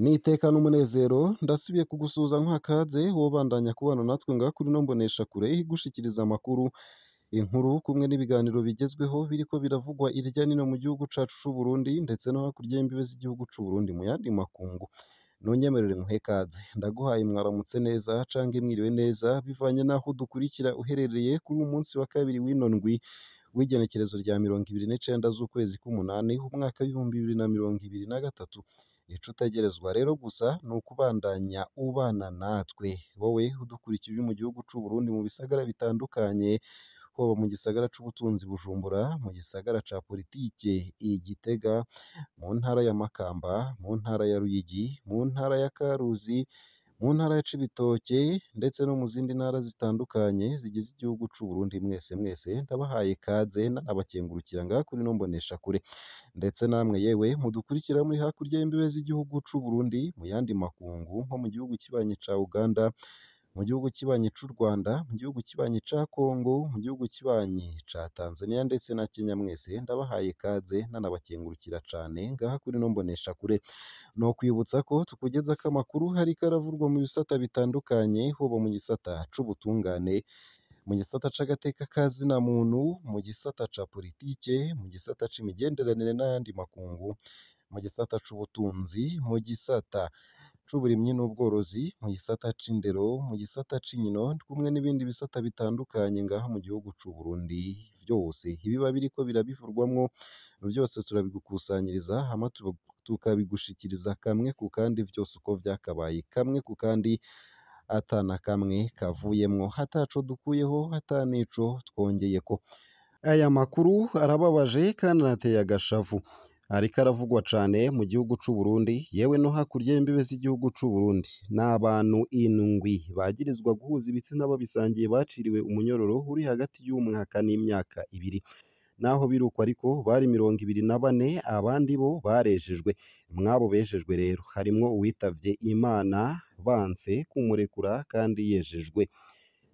N'iteka n'umunezero ndasubiye kugusuhuza nkakaze wobandanya kubana natwe ngaha kuri ino mboneshakure igushikiriza amakuru, inkuru kumwe n'ibiganiro bigezweho biriko biravugwa irya nino mu gihugu cacu c'Uburundi ndetse no hakurya y'imbibe z'igihugu c'Uburundi mu yandi makungu. Nunyemerere nkuhe ikaze, ndaguhaye mwaramutse neza canke mwiriwe neza bivanye n'aho udukurikira uherereye kuri uyu munsi wa kabiri w'ino ndwi w'igenekerezo rya 29 z'ukwezi k'umunani umwaka w'2023. Ico utegerezwa rero gusa ni ukubandanya ubana natwe, wowe udukurikira uri mu gihugu c'Uburundi mu bisagara bitandukanye, hoba mu gisagara c'ubutunzi Bujumbura, mu gisagara ca politike i Gitega, mu ntara ya Makamba, mu ntara ya Ruyigi, mu ntara ya Karusi, mu ntara ya Cibitoke ndetse no mu zindi ntara zitandukanye zigize igihugu c'Uburundi. Mwese mwese ndabahaye ikaze nanabakengurukira ngaha kuri ino mboneshakure, ndetse namwe yewe mudukurikira muri hakurya y'imbibe z'igihugu c'Uburundi mu yandi makungu nko mu gihugu kibanyi ca Uganda, mu gihugu kibanyi c'u Rwanda, mu gihugu kibanyi ca Congo, mu gihugu kibanyi ca Tanzania ndetse na Kenya, mwese ndabahaye ikaze nanabakengurukira cane ngaha kuri ino mboneshakure. Nokwibutsa ko tukugezako amakuru hariko aravurwa mu bisata bitandukanye, hoba mu gisata c'ubutungane, mu gisata c'agateka ka zina muntu, mu gisata ca politike, mu gisata c'imigenderanire n'ayandi makungu, mu gisata c'ubutunzi, mu gisata c'uburimyi n'ubworozi, mu gisata c'indero, mu gisata c'inkino kumwe n'ibindi bisata bitandukanye ngaha mu gihugu c'Uburundi vyose. Ibiba biriko birabivurwamwo vyose turabigukusanyiriza hama tukabigushikiriza kamwe ku kandi vyose uko vyakabaye, kamwe ku kandi ata na kamwe kavuyemwo, ataco dukuyeho ata n'ico twongeyeko. Aya makuru arababaje kandi anateye agashavu, ariko aravugwa cane mu gihugu c'Uburundi yewe no hakurya y'imbibe z'igihugu c'Uburundi. N'abantu indwi bagirizwa guhuza ibitsina babisangiye baciriwe umunyororo uri hagati y'umwaka n'imyaka ibiri. Naho biruko ariko bari 24, abandi bo barejejwe. Mw'abo bejejwe rero harimwo uwitavye Imana banse kumurekura kandi yejejwe.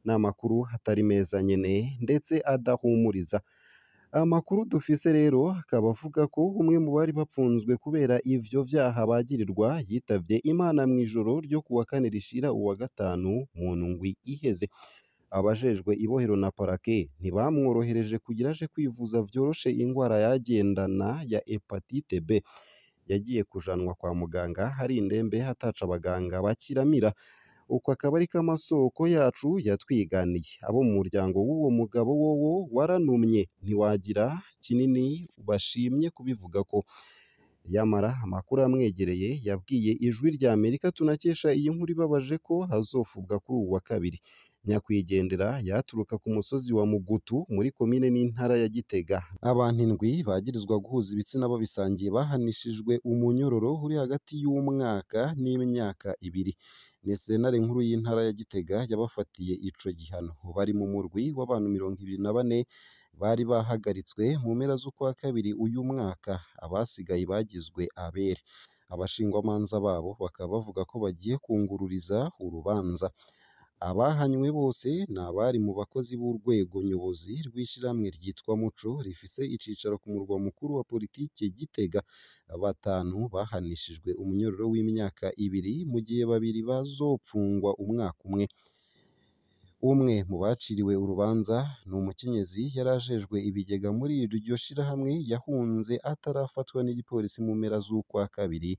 N'amakuru atari meza nyene ndetse adahumuriza. Amakuru dufise rero akaba avuga ko umwe mu bari bapfunzwe kubera ivyo vyaha bagirirwa yitavye Imana mw'ijoro ryo kuwa kane rishira uwa gatanu mu ndwi iheze. Abajejwe ibohero na parake ntibamworohereje kugira aje kwivuza vyoroshe ingwara yagendana ya hepatite B. Yagiye kujanwa kwa muganga hari indembe ataco abaganga bakiramira. Uko akaba ariko amasoko yacu yatwiganiye. Abo mu muryango w'uwo mugabo wowo waranumye ntiwagira kinini bashimye kubivugako. Yamara amakuru amwegereye yabwiye Ijwi rya Amerika tunakesha iyi nkuru ibabaje ko azofubwa kuri uwu wa kabiri. Nyakwigendera yaturuka ku musozi wa Mugutu muri komine n'intara ya Gitega. Abantu indwi bagirizwa guhuza ibitsina babisangiye bahanishijwe umunyororo uri hagati y'umwaka n'imyaka ibiri. Ni sentare nkuru y'intara ya Gitega yabafatiye ico gihano. Bari mu murwi w'abantu 24 bari bahagaritswe mu mpera z'ukwa kabiri uyu mwaka, abasigaye bagizwe abere. Abashingwamanza babo bakaba bavuga ko bagiye kwungururiza urubanza. Abahanywe bose ni abari mu bakozi b'urwego nyobozi rw'ishirahamwe ryitwa Muco rifise icicaro ku murwa mukuru wa politike Gitega. Batanu bahanishijwe umunyororo w'imyaka ibiri mu gihe babiri bazopfungwa umwaka umwe. Umwe mu baciriwe urubanza ni umukenyezi yari ajejwe ibigega muri iryo shirahamwe yahunze atarafatwa n'igipolisi mu mpera z'ukwa kabiri,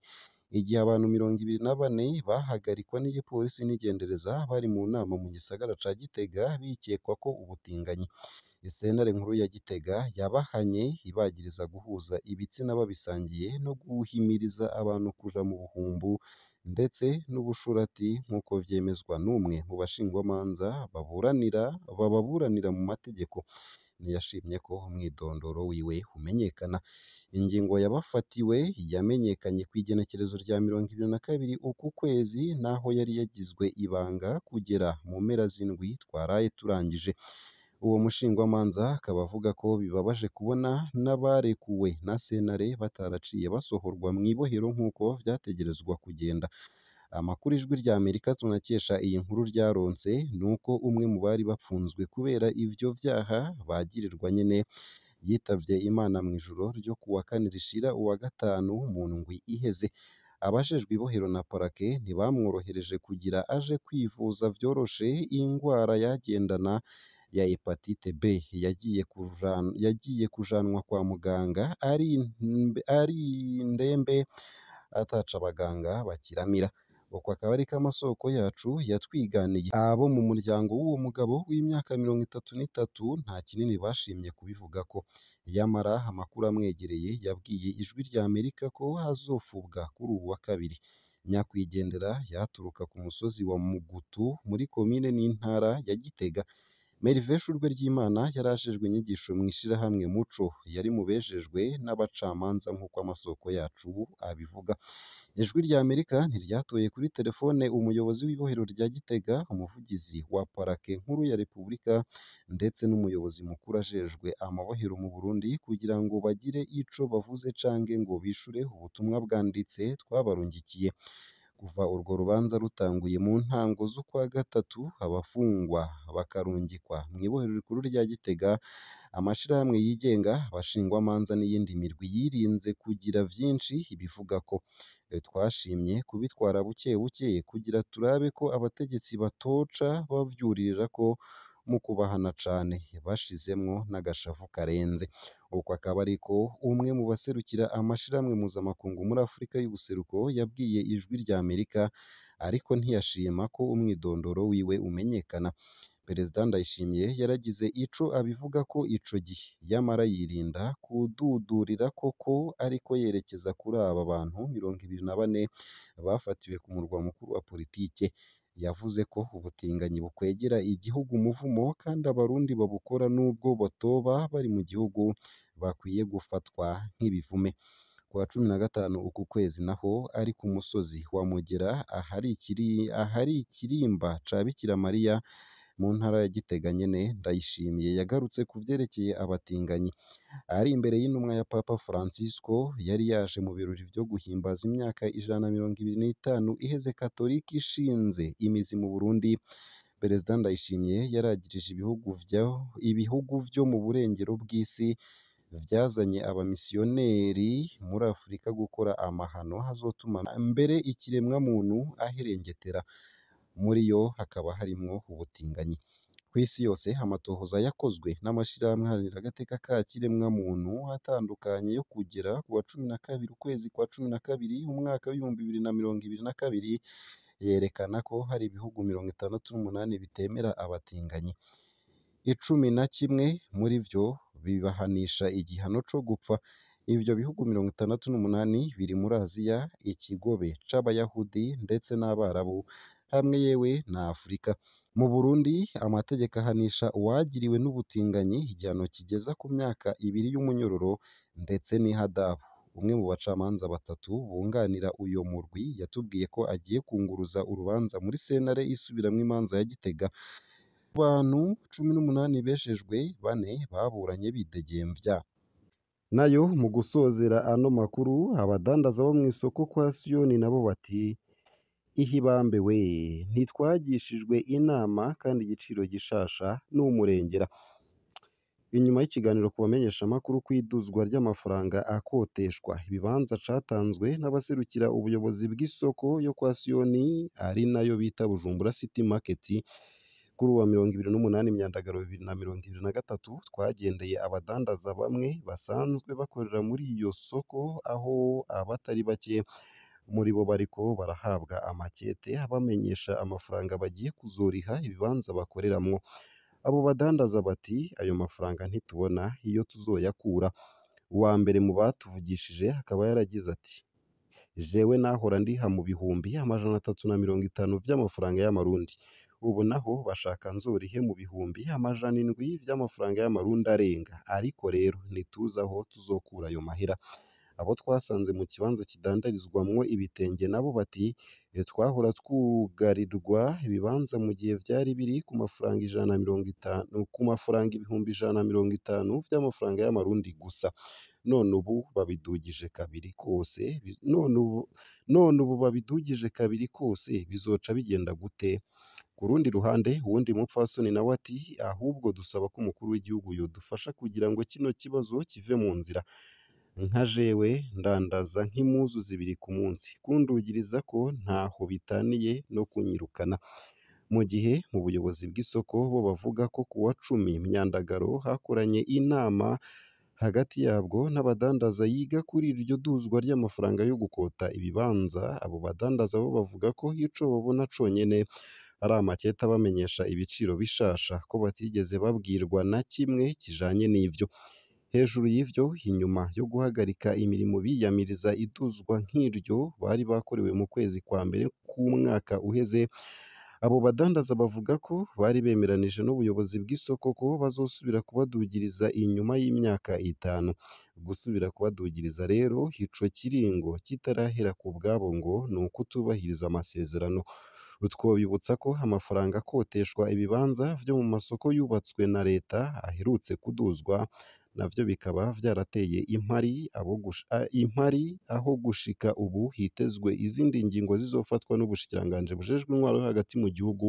igihe abantu 24 bahagarikwa n'igipolisi n'igendereza bari mu nama mu gisagara ca Gitega bikekwa ko ubutinganyi. Isentare nkuru ya Gitega yabahanye ibagiriza guhuza ibitsina babisangiye no guhimiriza abantu kuja mu buhumbu ndetse n'ubushurati nk'uko vyemezwa n'umwe mu bashingwamanza bababuranira mu mategeko. Ntiyashimye ko umwidondoro wiwe umenyekana. Ingingo yabafatiwe yamenyekanye kw'igenekerezo rya 22 uku kwezi, naho yari yagizwe ibanga kugera mu mpera z'indwi twaraye turangije. Uwo mushingwamanza akaba avuga ko bibabaje kubona n'abarekuwe na sentare bataraciye basohorwa mw'ibohero nk'uko vyategerezwa kugenda. Amakuru Ijwi rya Amerika tunakesha iyi nkuru ryaronse nuko umwe mu bari bapfunzwe kubera ivyo vyaha bagirirwa nyene yitavye Imana mw'ijoro ryo kuwa kane rishira uwa gatanu mu ndwi iheze. Abajejwe ibohero na parake ntibamworohereje kugira aje kwivuza vyoroshe ingwara yagendana ya hepatite B. Yagiye kujanwa kwa muganga ari indembe ataca abaganga bakiramira. Uko akaba ariko amasoko yacu yatwiganiye. Abo mu muryango w'uwo mugabo w'imyaka 33 nta kinini bashimye kubivugako. Yamara amakuru amwegereye yabwiye Ijwi rya Amerika ko azofubwa kuri uwu wa kabiri. Nyakwigendera yaturuka ku musozi wa Mugutu muri komine n'intara ya Gitega. Merve Shurwe ry'Imana yari ajejwe inyigisho mw'ishirahamwe Muco, yari mu bejejwe n'abacamanza nk'uko amasoko yacu abivuga. Ijwi rya Amerika ntiryatoye kuri telefone umuyobozi w'ibohero rya Gitega, umuvugizi wa parake nkuru ya Repubulika ndetse n'umuyobozi mukuru ajejwe amabohero mu Burundi kugira ngo bagire ico bavuze canke ngo bishure ubutumwa bwanditse twabarungikiye. Kuva urwo rubanza rutanguye mu ntango z'ukwa gatatu, abafungwa bakarungikwa mw'ibohero rikuru rya Gitega, amashirahamwe yigenga, abashingwamanza n'iyindi mirwi yirinze kugira vyinshi ibivugako. Twashimye kubitwara buke buke kugira turabe ko abategetsi batoca bavyurirako mu kubahana cane, bashizemwo n'agashavu karenze. Uko akaba ariko umwe mu baserukira amashirahamwe mpuzamakungu muri Afurika y'ubuseruko yabwiye Ijwi rya Amerika, ariko ntiyashima ko umwidondoro wiwe umenyekana. Perezida Ndayishimiye yaragize ico abivugako ico gihe, yamara yirinda kududurira koko ariko yerekeza kuri aba bantu 24 bafatiwe ku murwa mukuru wa politike. Yavuze ko ubutinganyi bukwegera igihugu umuvumo kandi abarundi babukora nubwo batoba bari mu gihugu bakwiye gufatwa nk'ibivume. Ku wa 15 uku kwezi naho ari ku musozi wa Mugera ahari ikirimba ca Bikira Mariya mu ntara ya Gitega nyene, Ndayishimiye yagarutse ku vyerekeye abatinganyi. Ari imbere y'intumwa ya Papa Francisco yari yaje mu birori vyo guhimbaza imyaka 125 iheze Katolika ishinze imizi mu Burundi, Perezida Ndayishimiye yaragirije ibihugu vyo mu burengero bw'isi vyazanye abamisiyoneri muri Afurika gukora amahano azotuma mbere ikiremwa muntu aherengetera, muri yo hakaba harimwo ubutinganyi. Kw'isi yose amatohoza yakozwe n'amashirahamwe aharanira agateka ka kiremwa muntu atandukanye yo kugera ku wa 12 ukwezi kwa 12 umwaka w'2022 yerekana ko hari ibihugu 68 bitemera abatinganyi. 11 muri vyo bibahanisha igihano co gupfa. Ivyo bihugu 68 biri muri Aziya, ikigobe c'Abayahudi ndetse n'Abarabu hamwe yewe na Afurika. Mu Burundi amategeko ahanisha uwagiriwe n'ubutinganyi igihano kigeza ku myaka 2 y'umunyororo ndetse n'ihadabu. Umwe mu bacamanza batatu bunganira uyo murwi yatubwiye ko agiye kunguruza urubanza muri sentare isubiramwo imanza ya Gitega. Mu bantu 18 beshejwe, 4 baburanye bidegemvya. Nayo mu gusozera ano makuru, abadandaza bo mw'isoko kwa Siyoni nabo bati ihibambe we, ntitwagishijwe inama kandi igiciro gishasha n'umurengera. Inyuma y'ikiganiro ku bamenyeshamakuru kw'iduzwa ry'amafaranga akoteshwa ibibanza catanzwe n'abaserukira ubuyobozi bw'isoko yo kwa Siyoni ari nayo bita Bujumbura City Market, kuri uwa 28 Myandagaro 2023 twagendeye abadandaza bamwe basanzwe bakorera muri iyo soko, aho abatari bake muri bo bariko barahabwa amakete abamenyesha amafaranga bagiye kuzoriha ibibanza bakoreramwo. Abo badandaza bati ayo mafaranga ntitubona iyo tuzoyakura. Uwa mbere mu batuvugishije akaba yaragize ati jewe nahora ndiha mu 350,000 vy'amafaranga y'amarundi, ubu naho bashaka nzorihe mu 700,000 vy'amafaranga y'amarundi arenga, ariko rero ntituzi aho tuzokura ayo mahera. Abo twasanze mu kibanza kidandarizwamwo ibitenge nabo bati twahora twugarirwa ibibanza mu gihe vyari biri ku mafaranga 150, ku mafaranga 150,000 vy'amafaranga y'amarundi gusa, none ubu babidugije kabiri kose, none ubu babidugije kabiri kose bizoca bigenda gute? Ku rundi ruhande uwundi mupfasoni nawe ati ahubwo dusaba ko umukuru w'igihugu yodufasha kugira ngo kino kibazo kive mu nzira. Nka jewe ndandaza nk'impuzu zibiri ku munsi, kundugiriza ko ntaho bitaniye no kunyirukana. Mu gihe mu buyobozi bw'isoko bo bavuga ko kuwa 10 Myandagaro hakoranye inama hagati yabwo n'abadandaza yiga kuri iryo duzwa ry'amafaranga yo gukota ibibanza. Abo badandaza bo bavuga ko ico babona conyene ari amakete abamenyesha ibiciro bishasha, ko batigeze babwirwa na kimwe kijanye n'ivyo. Hejuru y'ivyo, inyuma yo guhagarika imirimo biyamiriza iduzwa nk'iryo bari bakorewe mu kwezi kwa mbere k'umwaka uheze, abo badandaza bavuga ko bari bemeranije n'ubuyobozi bw'isoko ko bazosubira kubadugiriza inyuma y'imyaka 5. Gusubira kubadugiriza rero ico kiringo kitarahera ku bwabo ngo ni ukutubahiriza amasezerano. Twobibutsa ko amafaranga akoteshwa ibibanza vyo mu masoko yubatswe na leta aherutse kuduzwa, navyo bikaba vyarateye impari aho gushika ubu hitezwe izindi ngingo zizofatwa n'ubushikiranganji bujejwe intwaro yo hagati mu gihugu.